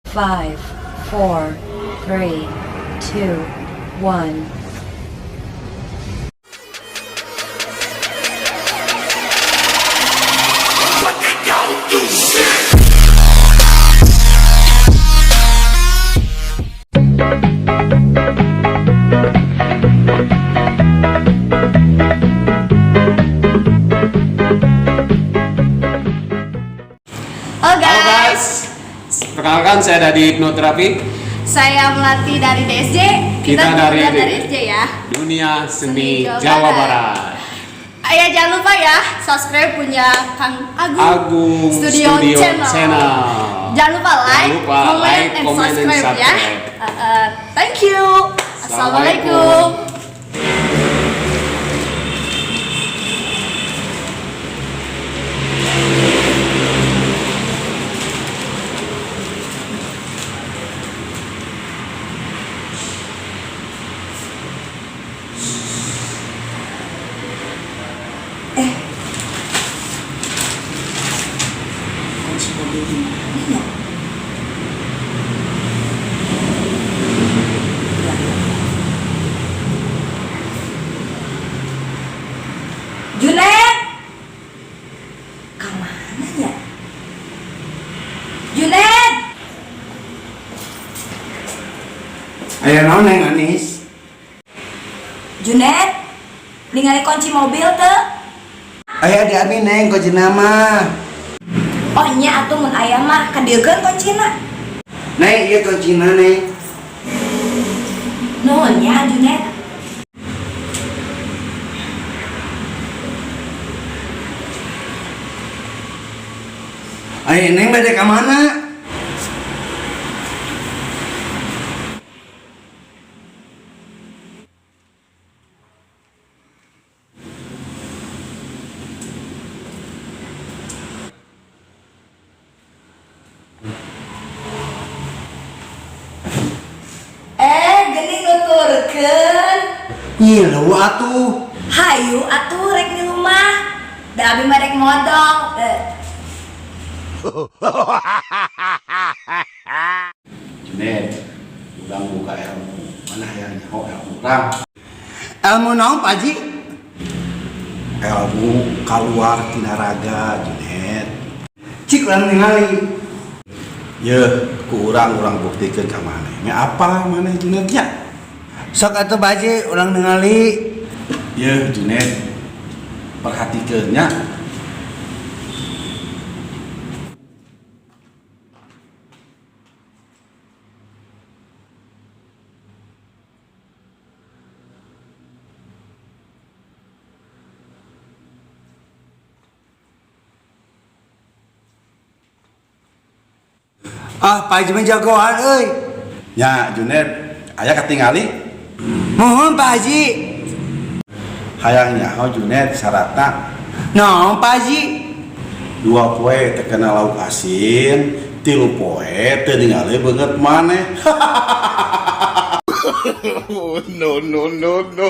5, 4, 3, 2, 1. Halo guys. Halo guys, perkenalkan saya dari Hipnoterapi. Saya Melati dari DSJ. Kita dari juga dari SJ ya. Dunia Seni Seni Jawa Jawa Barat. Barat. Ya jangan lupa ya subscribe punya Kang Agung, Agung Studio, Studio Channel. Channel. Jangan lupa Jangan like, lupa comment, like, and comment, and subscribe ya. subscribe. Thank you. Assalamualaikum. Assalamualaikum. Kunci mobil di mana ya? Junet! Kemana ya? Junet! Aya naon, Neng Anis? Junet! Ningali kunci mobil teu? Aya di abi, Neng, kuncina mah. Oh nya atuh mun aya mah kadieukeun kuncina. Neng, ieu kuncina, Neng. Nuhun nya, Junet. Aya Neng bade ka mana? Geuning nuturkeun. Ngilu atuh. Hayu atuh rek di rumah. Da abi mah rek modal. Junet, urang buka ilmu. Mana yang nyaho ilmu urang? Ilmu naon, Pak Haji? Ilmu kaluar tina raga, Junet. Cik urang ningali. Yeuh, ku urang urang buktikeun ka maneh. Me apa maneh Junet nya? Sok atuh, Pak Haji, urang ningali. Yeuh, Junet. Perhatikeun nya. Ah, Pak Haji mah jagoan euy. Nya, Junet, aya katingali. Mohon, Pak Haji. Hayang nyaho Junet syaratna? Naon, Pak Haji? 2 poe teu kena lauk asin, 3 poe teu ningali beungeut maneh. No, no, no, no.